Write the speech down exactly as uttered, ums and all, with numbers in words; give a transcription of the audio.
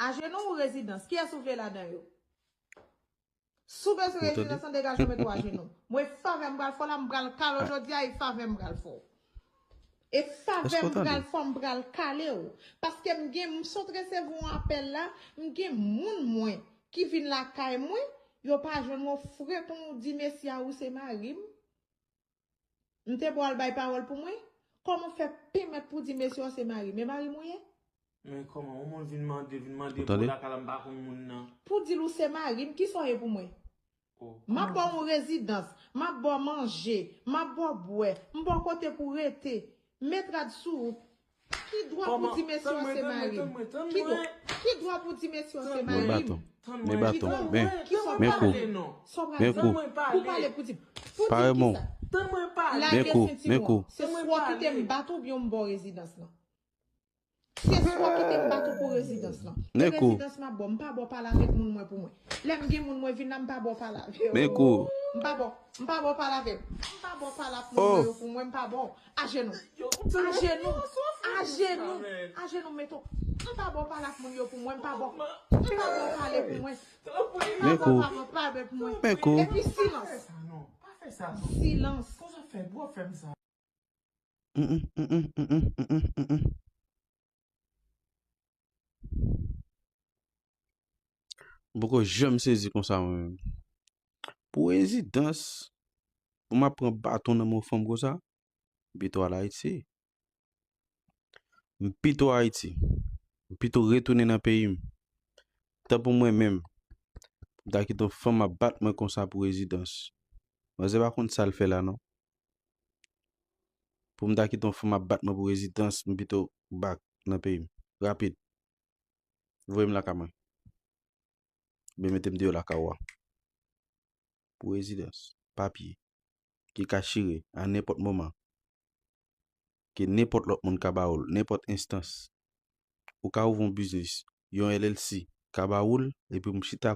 Ajenou ou rezidans? Kiyès ou vle ladan yo? Si w bezwen rezidans an, degaje w, mete w ajenou. Mwen, favè m pral fè w la, m pral kale w jodi a, e favè m pral fè w. E favè m pral fè w, m pral kale w. Paske m gen, m sot resevwa yon apèl la, m gen moun mwen ki vin lakay mwen, yo pa jwenn yon fre pou di mesye a ou se mari m. M te ba w al bay pawòl pou mwen. Kòman w fè pèmèt pou di mesye w se mari m? E mari m ou ye? Men kòman yon moun vin mande, vin mande pou lakay la, m pa konn moun nan. Pou di l ou se mari m, kisa w ye pou mwen? M ap ba w yon rezidans, m ap ba w manje, m ap ba w bwè, m ba w kote pou w rete, met rad sou ou. Ki dwa pou di mesye w se mari m? Ki dwa, ki dwa pou di mesye w se mari m? Men baton, men baton, men, men kou, men kou. Pou pale, pou di, pou di kisa? Men kou, men kou. Se swa w kite m bat ou oubyen w ba w rezidans lan. Se swa w kite m bat ou pou rezidans lan. E rezidans m ap ba w, m pa ba w pale avèk moun mwen pou mwen. Lè m gen moun mwen vin la, m pa ba w pale avè yo. Men kou. M pa ba w, m pa ba w pale avè m. M pa ba w pale ak moun mwen yo pou mwen, m pa ba w. Ajenou. Ajenou. Ajenou. Ajenou, meto. M pa ba w pale ak moun yo pou mwen, m pa ba w. M pa ba w pale pou mwen. M pa ba w pale pou mwen. Men kou. Epi silans. Silans. M poko janm sezi konsa mwen menm. Pou rezidans, pou m ap pran baton nan men yon fanm konsa, m pito al Ayiti. M pito Ayiti. M pito retounen nan peyi m. Tan pou mwen menm, pou m ta kite yon fanm ap bat mwen konsa pou rezidans. Manzè pa konn sa l fè la non. Pou m ta kite yon fanm ap bat mwen pou rezidans, m pito back nan peyi m. Rapid. Voye m lakay mwen. Oubyen mete m deyò lakay ou a. Pou rezidans, papye, ki ka chire a nenpòt moman. Ke nenpòt lòt moun ka ba ou l, nenpòt enstans. Ou ka ouvri yon biznis, yon L L C ka ba ou l, epi m chita